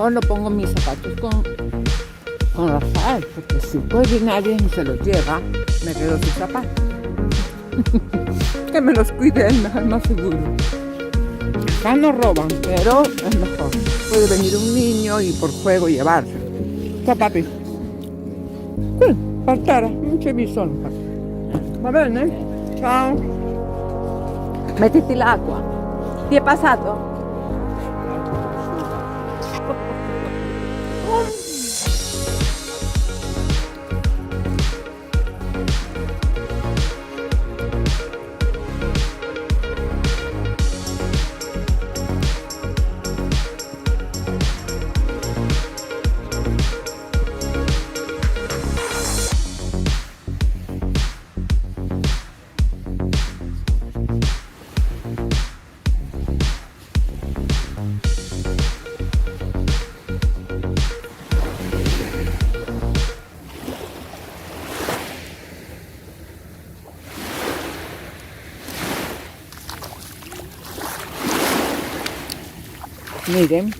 Mejor no pongo mis zapatos con, con Rafael, porque si poi viene alguien y se los lleva, me quedo sin zapatos. que me los cuide él, mejor más seguro. Acá no roban, pero es mejor. Puede venir un niño y por juego llevarse. Ciao papi. Sì, per terra, non c'è bisogno. Va bene? Ciao. Mettiti l'acqua. Ti è passato? Miren.